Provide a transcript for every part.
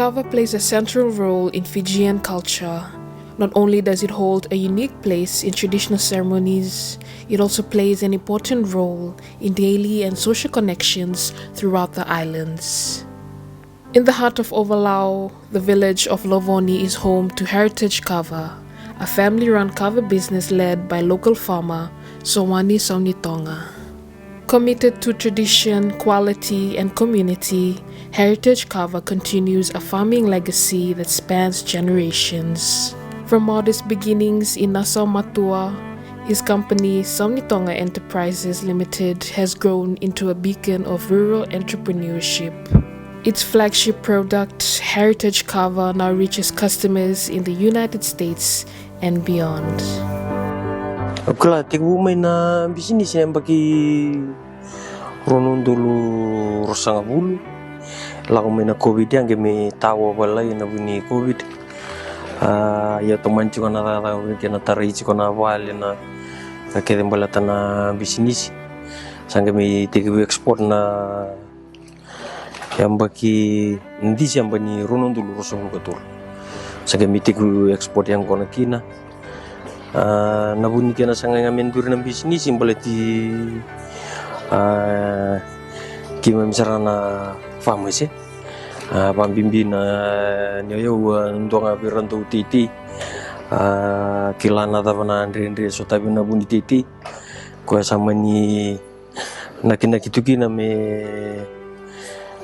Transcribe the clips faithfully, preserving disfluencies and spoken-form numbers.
Kava plays a central role in Fijian culture. Not only does it hold a unique place in traditional ceremonies, it also plays an important role in daily and social connections throughout the islands. In the heart of Ovalau, the village of Lovoni is home to Heritage Kava, a family-run kava business led by local farmer Sowani Saunitonga. Committed to tradition, quality, and community, Heritage Kava continues a farming legacy that spans generations. From modest beginnings in Nassau Matua, his company, Saunitonga Enterprises Limited, has grown into a beacon of rural entrepreneurship. Its flagship product, Heritage Kava, now reaches customers in the United States and beyond. Au kila tekivu mai na bisinisi e yabaki rua na udolu ruasagavulu. Lako mai na COVID, a qai mai tawa vakalailai na vu ni COVID. A, ia tomani tiko na cakacaka vei kei na tarai tiko na vale, na ka kece baleta na bisinisi. Sa qai mai tekivu export na yabaki, Diseba ni rua na udolu ruasagavulu ka tolu. Sa qai mai tekivu export yaqona kina. A, na vu ni kena sagai ga me duri na bisinisi baleti, a, keimami sara na farmers, e. A, vakabibi na, ni o yau, a, dua ga vei ira dau teitei. A, kila na cava na dredre e sotavi na vu ni teitei. Koya sa mani nakinaki tu kina me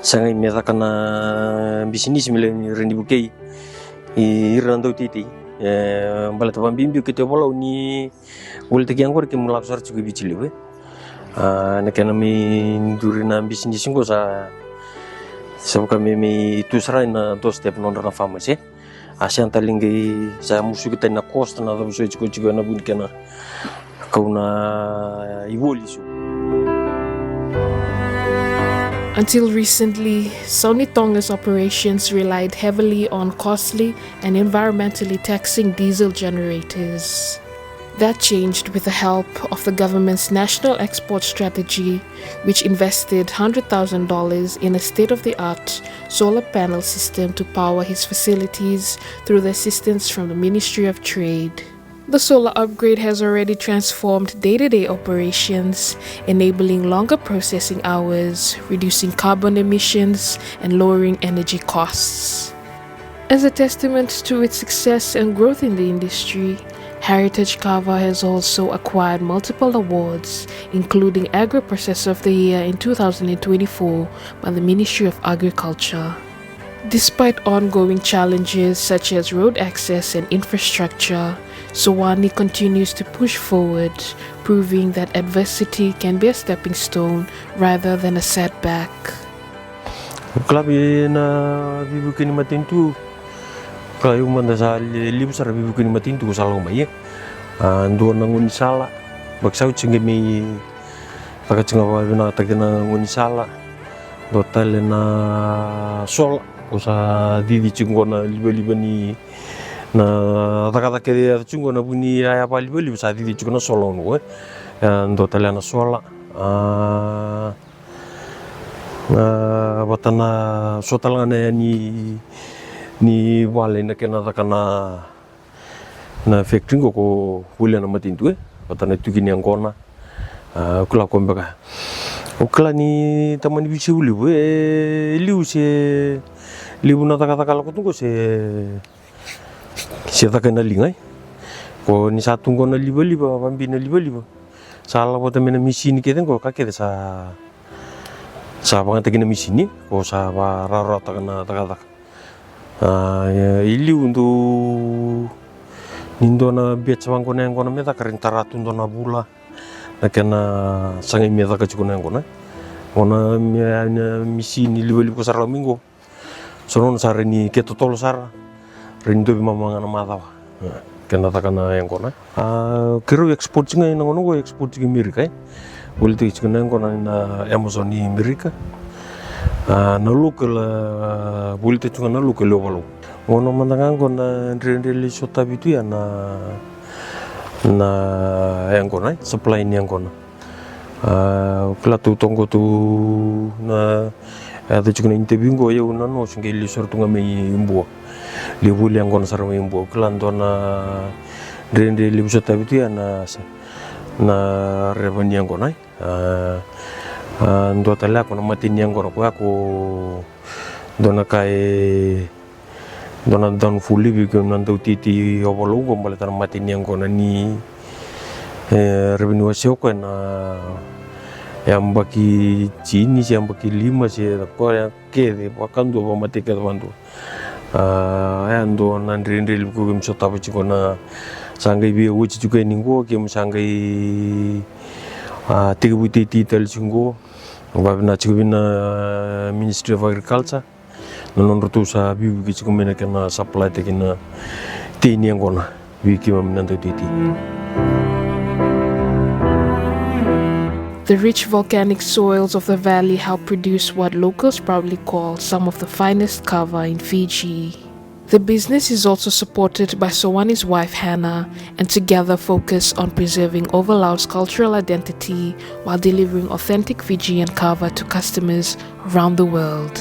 sagai me caka na bisinisi me lai rawa ni vukei ira na dau teitei. E, baleta vakabibi keitou volai ni volitaki yaqori keimami lako sara tiko i Viti Levu, e. A, na kena mai duri na bisinisi qo sa, sa vaka me, me tu sara na doorstep nodra na farmers, e. A, sega tale ni qai sa musuki tani na cost na cava so e tiko, tiko ena vu ni kena kau na ivoli so. Until recently, Saunitonga's operations relied heavily on costly and environmentally taxing diesel generators. That changed with the help of the government's National Export Strategy, which invested hundred thousand dollars in a state-of-the-art solar panel system to power his facilities through the assistance from the Ministry of Trade. The solar upgrade has already transformed day-to-day operations, enabling longer processing hours, reducing carbon emissions, and lowering energy costs. As a testament to its success and growth in the industry, Heritage Kava has also acquired multiple awards, including Agri-Processor of the Year in two thousand and twenty-four by the Ministry of Agriculture. Despite ongoing challenges such as road access and infrastructure, Sowani continues to push forward, proving that adversity can be a stepping stone rather than a setback. Au kila vei na veivuke ni matanitu, au kila au mada sa le-, levu sara veivuke ni matanitu ko sa lako mai, e. A, dua na gaunisala, yabaki sa oti qai mai caka tiko ga vakavinakataki na gaunisala. Dua tale na sola, ko sa cici tiko qo na livaliva ni, na cakacaka e yaco tiko qo na vu ni yaya vakalivaliva sa cici tiko na sola qo, e. A, dua tale na sola. A, A, vata na so tale ga na ya ni, ni vale na kena caka na, na factory qo ko volia na matanitu, e. Vata na tuki ni yaqona. A, au kila ko beka. Au kila ni tamani veisau levu, e, liu se, levu na cakacaka lako tu qo se, se caka ena liga, e. Ko ni sa tu qo na livaliva, vabi na livaliva. Sa lavota mai na misini kece qo, ka kece sa, sa vagataki na misini, ko sa varawarawataka na cakacaka. A, e, i liu dau, ni dua na biaca vaqo na yaqona me caka, rawa ni tara tu dua na vula, na kena sagai me caka tiko na yaqona. Qo na, me, na misini livaliva ko sa rawa mai qo. So na gauna sa rawa ni ke totolo sara, rawa ni dua veimama ga na macawa. E, kena caka na yaqona. A, keirau export tiko ga ena gauna qo, export tiko i Amerika, e. Volitaki tiko na yaqona ena Amazon i Amerika. A, na local, a, volitaki tiko ga na local i Ovalau. Gauna mada ga qo na dredre lai sotavi tu ya na, na yaqona, e, supply ni yaqona. A, kila tu toqo tu na, e, yaco tiko na interview qo, o yau na nosu qai lesu sara tu ga mai Bua. Levu li yaqona sara mai Bua. Kila dua na dredre levu sa tavi tu ya na, na revenue yaqona, e. A, a, dua tale yako na mateni yaqona ko yako dua na ka e dua na downfall levu vei keimami na dauteitei Ovalau qo baleta na mateni yaqona ni, e, revenue wasea o koya na yabaki tini se yabaki lima se koya kece vakadua, vakamatei kece vakadua. A, ya dua na dredre levu ko keimami sotava tiko na sa qai via oti tiko yani qo, keimami sa qai, a, tekivu teitei tale tiko qo. Vavinavinaka tiko vei na Ministry of Agriculture na nodratou sa veivuke tiko mai na kena supply taki na tei ni yaqona vei keimami na dauteitei. The rich volcanic soils of the valley help produce what locals proudly call some of the finest kava in Fiji. The business is also supported by Sowani's wife Hannah, and together focus on preserving Ovalau's cultural identity while delivering authentic Fijian kava to customers around the world.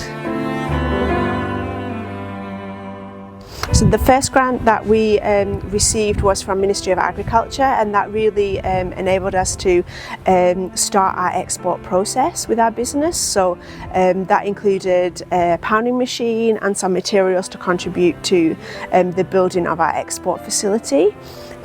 So the first grant that we, um, received was from Ministry of Agriculture, and that really, um, enabled us to, um, start our export process with our business. So, um, that included a pounding machine and some materials to contribute to, um, the building of our export facility.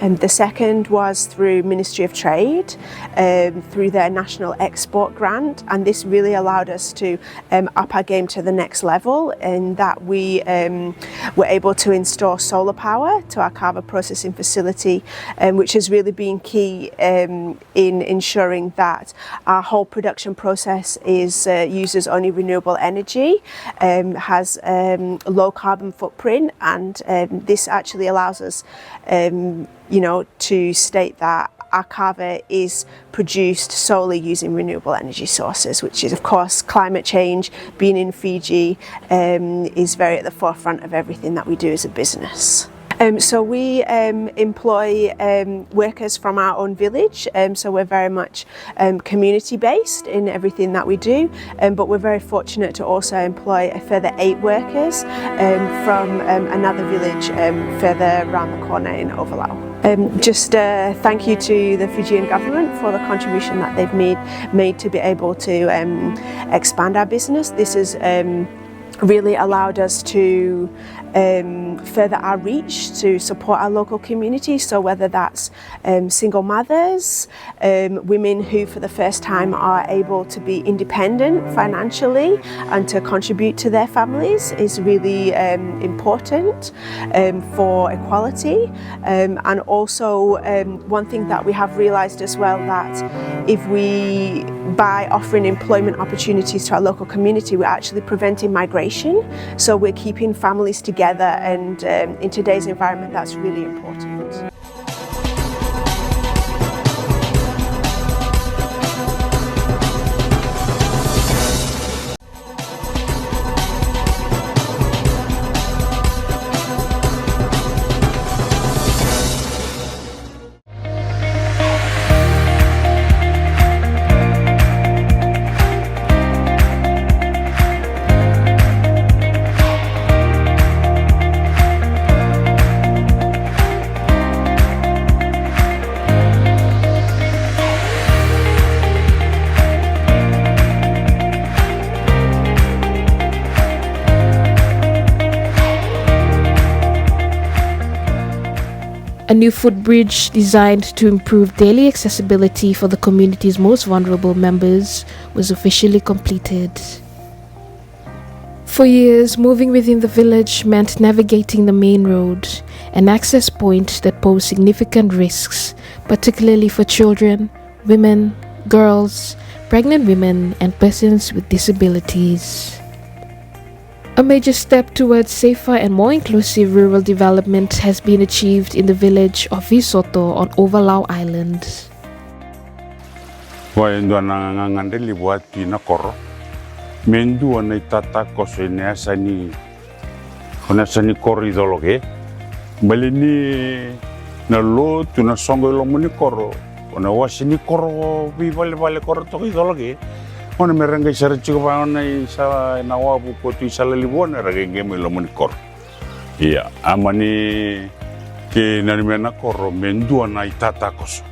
And the second was through Ministry of Trade, um, through their National Export Grant, and this really allowed us to, um, up our game to the next level in that we, um, were able to install solar power to our kava processing facility, um, which has really been key, um, in ensuring that our whole production process is, uh, uses only renewable energy, um, has, um, low carbon footprint, and, um, this actually allows us, um, you know, to state that our kava is produced solely using renewable energy sources, which is, of course, climate change, being in Fiji, um, is very at the forefront of everything that we do as a business. Um, so we, um, employ, um, workers from our own village, um, so we're very much, um, community based in everything that we do, um, but we're very fortunate to also employ a further eight workers, um, from, um, another village, um, further around the corner in Ovalau. Um, just a thank you to the Fijian government for the contribution that they've made, made to be able to, um, expand our business. This is, um, really allowed us to, um, further our reach to support our local community. So whether that's, um, single mothers, um, women who for the first time are able to be independent financially and to contribute to their families is really, um, important, um, for equality. Um, and also, um, one thing that we have realised as well, that if we, by offering employment opportunities to our local community, we're actually preventing migration. So we're keeping families together, and, um, in today's environment, that's really important. A new footbridge designed to improve daily accessibility for the community's most vulnerable members was officially completed. For years, moving within the village meant navigating the main road, an access point that posed significant risks, particularly for children, women, girls, pregnant women, and persons with disabilities. A major step towards safer and more inclusive rural development has been achieved in the village of Visoto on Ovalau Island. Koya e dua na gagadre levu a tu ina koro me dua na itatakoso ina yasa ni, ko na yasa ni koro i Coloke. Bale ni na lotu na soqo i loma ni koro Ko na wase ni koro veivalevale, koro toka i Colo ke, gona me ra qai sara tiko vagona i sa na wavu ko tu i sala levu, gona ra qai qai mai loma ni koro. Ia, a mani ke nanumi na koro me dua na itatakoso.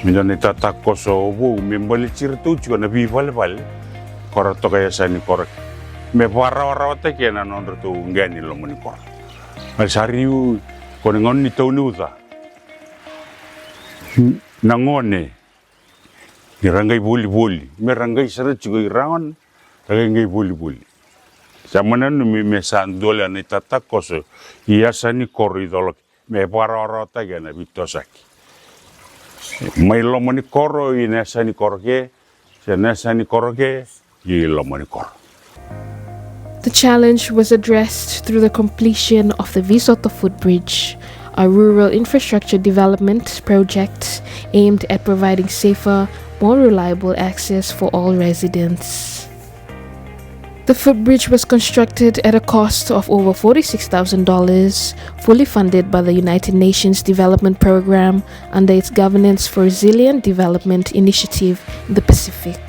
Me dua na itatakoso vou me baleti iratou tiko na veivalevale ko ra toka e yasa ni koro ke, me vakarawarawataki ena nodratou qai ni loma ni koro. Mai sa riu ko ni gauna ni tau ni uca, na gone ni ra qai volivoli, me ra qai sara tiko i ra gone, ra qai qai volivoli. Sa mani nanumi me sa dua na itatakoso i yasa ni koro i Colo ke, me vakarawarawataki ena veitosoyaki mai loma ni koro i na yasa ni koro ke, se na yasa ni koro ke i loma ni koro. The challenge was addressed through the completion of the Visoto Footbridge, a rural infrastructure development project aimed at providing safer, more reliable access for all residents. The footbridge was constructed at a cost of over forty-six thousand dollars, fully funded by the United Nations Development Programme under its Governance for Resilient Development initiative in the Pacific.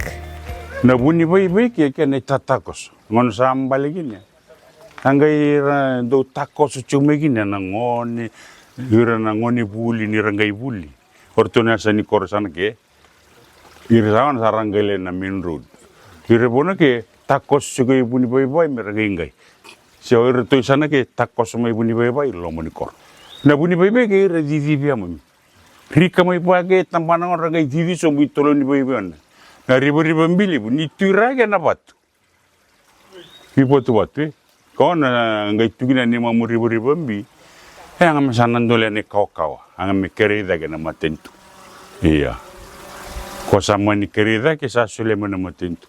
Na vunivaivai ke kena itatakoso, gona sa bale kina, a qai ra dau takoso tiko mai kina na gone, ira na gone vuli ni ra qai vuli. O ratou na yasa ni koro sana ke, ira sa gona sa ra qai lai na main road. Ira vuna ke takoso tiko i vunivaivai me ra qai qai. Se o iratou i sana ke takoso mai vunivaivai i loma ni koro. Na vunivaivai ke ira cicivi yamami. Rika mai vua ke tabana gona ra qai cici sobu i tolo ni vaivai gona. Na rivarivabi levu ni tu i ra ke na vatu. Veivotuvatu e. Ko na qai tu kina ni mamu rivarivabi. E, a ga me sa na dole na ikawakawa. A ga me kerei cake na matanitu. Ia. Ko sa mani kerei cake sa solia mai na matanitu.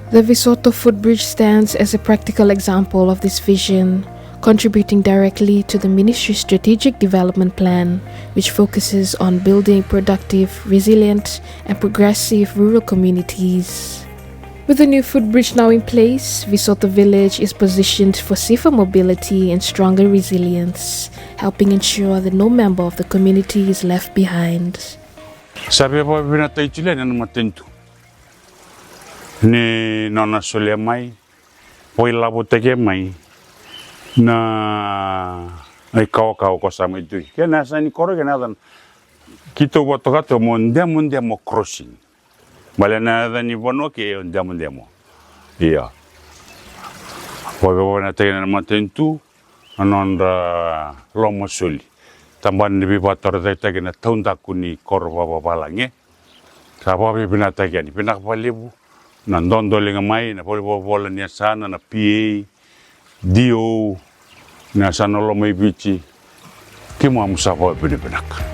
The Visoto footbridge stands as a practical example of this vision, contributing directly to the ministry's strategic development plan, which focuses on building productive, resilient, and progressive rural communities. With the new footbridge now in place, Visoto village is positioned for safer mobility and stronger resilience, helping ensure that no member of the community is left behind. Sa via vakavinavinakataki Juliani na matanitu ni nona solia mai, vakailavotaki mai na, na ikawakawa ko sa mai tu i ke na yasa ni koro ke na yacana. Keitou vakatoka tu mo Demodemo Crossing. Bale na yaca ni vanua ke o Demodemo. Ia. Vakavinavinakataki na matanitu na nodra lomasoli. Tabana ni veivakatorocaketaki na taudaku ni koro vavavalagi. Sa vakavinavinakataki yani, vinaka vakalevu na dodoliga mai na valenivolavola ni yasana, na P A, D O, na yasana loma i Viti. Keimami sa vakavinavinaka.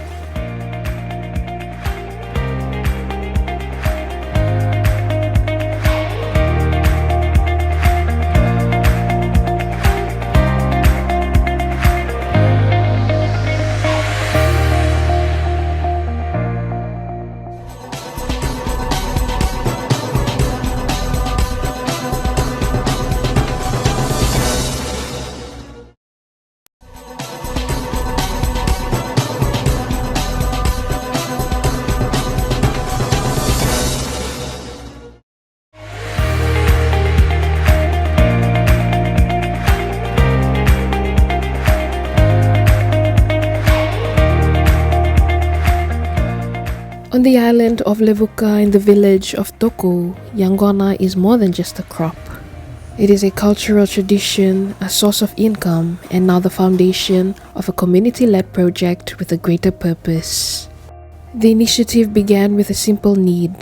On the island of Levuka, in the village of Toko, yaqona is more than just a crop. It is a cultural tradition, a source of income, and now the foundation of a community-led project with a greater purpose. The initiative began with a simple need: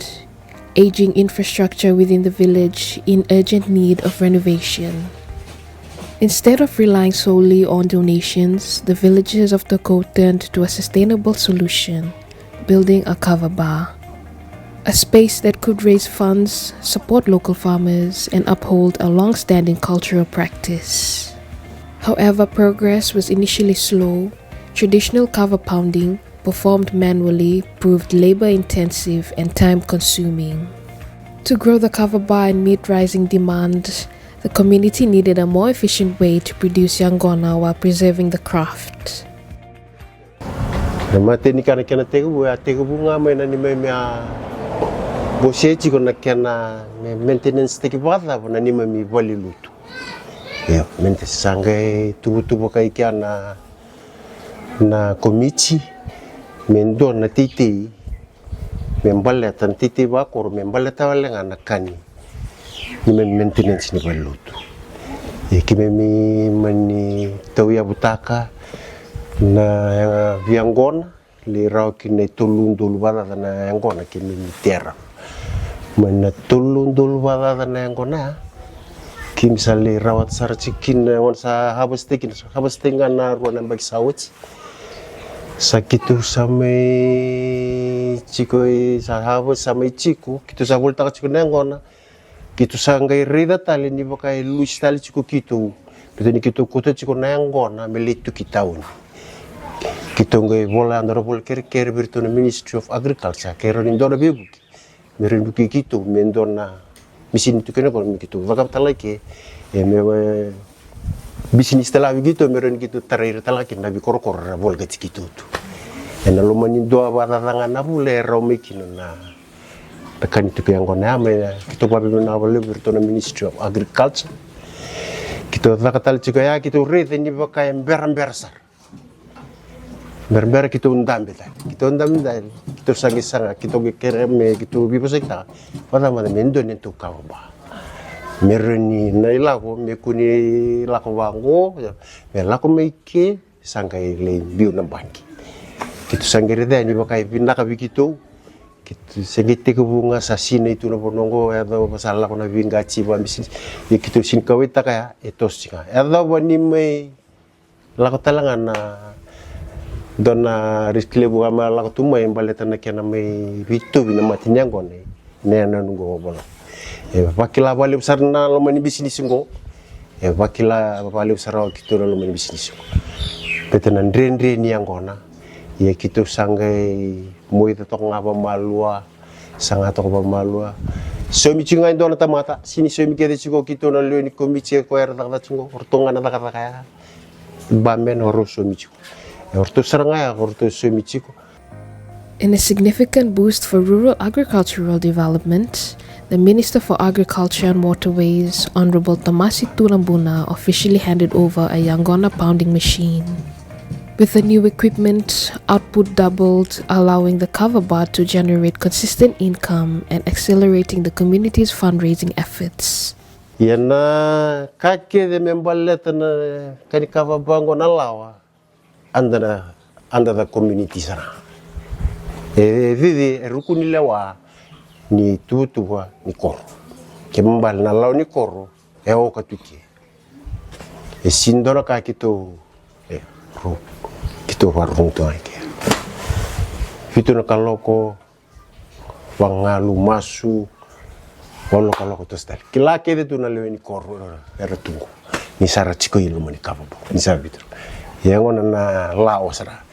aging infrastructure within the village in urgent need of renovation. Instead of relying solely on donations, the villagers of Toko turned to a sustainable solution: building a kava bar, a space that could raise funds, support local farmers, and uphold a long-standing cultural practice. However, progress was initially slow. Traditional kava pounding, performed manually, proved labor-intensive and time-consuming. To grow the kava bar and meet rising demand, the community needed a more efficient way to produce yaqona while preserving the craft. Na matai ni ka na kena tekivu, e a tekivu ga mai na neimami a bose tiko na kena me maintenance taki vakacava na neimami valelotu. Io, maintenance sa qai tuvatuva kai kea na, na komiti me dua na teitei me baleta na teitei vakoro, me baleta wale ga na ka ni neimami maintenance ni valelotu. E keimami mani tauyavutaka na, e, viagona, lai rawa kina e tolu na udolu vakacaca na yaqona keimami tera. Mai na tolu na udolu vakacaca na yaqona ya, keimami sa lai rawata sara tiko kina, yaqona sa harvest-taki kina, harvest-taki ga na rua na yabaki sa oti. Sa keitou sa mai tiko, e, sa harvest, sa mai tiko, keitou sa volitaka tiko na yaqona. Keitou sa qai raica tale ni vaka e lusi tale tiko keitou. Keitou ni keitou kauta tiko na yaqona me lai tu ki tauni. Keitou qai vola yadua na vola kerekere vei iratou na Ministry of Agriculture, ke rawa ni dua na veivuke me rawa ni vukei keitou me dua na misini tu kina qo me keitou cakava tale ga ke, e, me, e, bisinisi tale ga vei keitou me rawa ni keitou tarai ira tale ga kina na veikorokoro era volekati keitou tu. Ena loma ni dua vakacaca ga na vula e rawa mai kina na na ka ni tuku yaqona ya, mai na keitou vakavinavinaka vakalevu vei iratou na Ministry of Agriculture. Keitou caka tale tiko ya, keitou raica ni vaka e berabera sara. Berabera keitou dabe tale. Keitou dabe tale. Keitou sa qai saga, keitou qai kerea me keitou veivosakitaka. Vacava mada me dua na neitou kava ba. Me rawa ni na ilako, me kua ni lako vaqo, me lako mai ke, sa qai lai biu na baqe. Keitou sa qai raica yani vaka e vinaka vei keitou. Keitou sa qai tekivu ga sa sinai tu na vanua oqo, yacova sa lako na veiqati vakabisinisi. Ia keitou sega ni kauwaitaka ya, e toso tiko ga. Yacova ni mai lako tale ga na dua na risk levu ga mai lako tu mai baleta na kena mai veitauvi na mate ni yaqona. Na yanuyanu oqo, vola. E vakila vakalevu sara na loma ni bisinisi oqo. E vakila vakalevu sara o keitou na loma ni bisinisi oqo. Baleta na dredre ni yaqona. Ia keitou sa qai moica toka ga vakamalua, saga toka vakamalua. Saumi tiko ga e dua na tamata, sega ni saumi kece tiko o keitou na lewe ni komiti e koya era cakacaka tiko oqo, o ratou ga na cakacaka ya. Ba me na o rau saumi tiko. E o ratou sara ga ya, o ratou saumi tiko. In a significant boost for rural agricultural development, the Minister for Agriculture and Waterways, Honourable Tamasi Tulabuna, officially handed over a yaqona pounding machine. With the new equipment, output doubled, allowing the kava bar to generate consistent income and accelerating the community's fundraising efforts. Ia na ka kece me baleta na ka ni kava ba oqo na lawa, under, under the community sara. E cici e ruku ni lewa ni tuvatuva ni koro. Ke me bale na lawa ni koro e oka tu ke. E sega ni dua na ka keitou, e, ro, keitou vakarorogo tu ga ke. Vitu na kaloko, vagalu masu, valu na kaloko toso tale. Kila kece tu na lewe ni koro era tu qo. Ni sa ra tiko i loma ni kava ba. Ni sa vitu. Ia gona na lawa sara.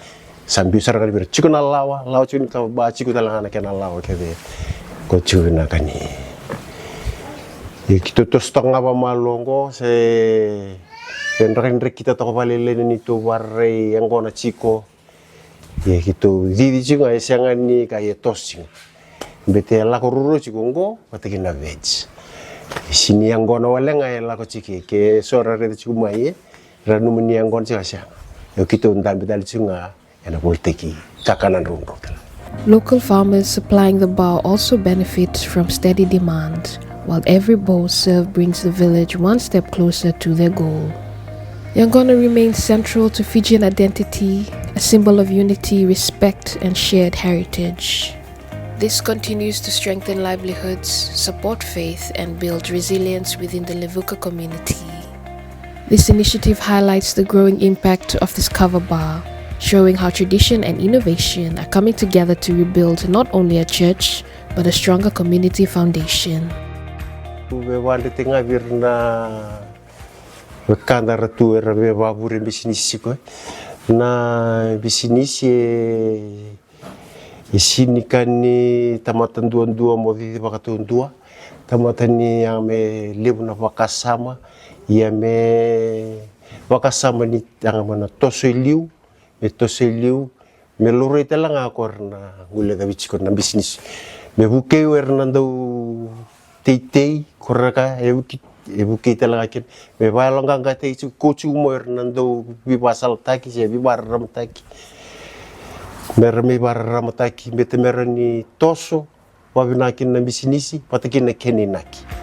Sa biu sara ga ni vei ira tiko na lawa, lawa tiko ni kava ba, tiko tale ga na kena lawa kece. Ko tiko vinaka ni. Ia keitou toso toka ga vakamalua oqo, se, se drakidrakita toka vakalailai na neitou vararai yaqona tiko. Ia keitou cici tiko ga e sega ni ka e toso tiko. Baleta e lako ruarua tiko oqo vata kei na veg. E sega ni yaqona wale ga e lako tiko ke, ke so ra raica tiko mai e ra nanuma ni yaqona tiko, a sega. Ia keitou dabe tale tiko ga ena volitaki kakana draudrau tale. Local farmers supplying the bar also benefit from steady demand, while every bowl served brings the village one step closer to their goal. Yaqona remains central to Fijian identity, a symbol of unity, respect, and shared heritage. This continues to strengthen livelihoods, support faith, and build resilience within the Levuka community. This initiative highlights the growing impact of this kava bar, showing how tradition and innovation are coming together to rebuild not only a church, but a stronger community foundation. Veivakadreti ga vei ira na wekada ra tu era veivakavure bisinisi tiko, e. Na bisinisi e, e sega ni ka ni tamata duadua mo cici vakataudua. Tamata ni yaga me levu na vakasama, ia me vakasama ni yaga me na toso i liu, me toso i liu, Me laurai tale ga ko era na guilecavi tiko na bisinisi. Me vukei o era na dau teitei, ko ra ka e vuki, e vukei tale ga kina. Me vayaloqaqataki tiko ko tiko mo era na dau vivasalataki se vivararamataki. Me ra me vararamataki, me te me ra ni toso vavinaka kina na bisinisi vata kina na kena inaki.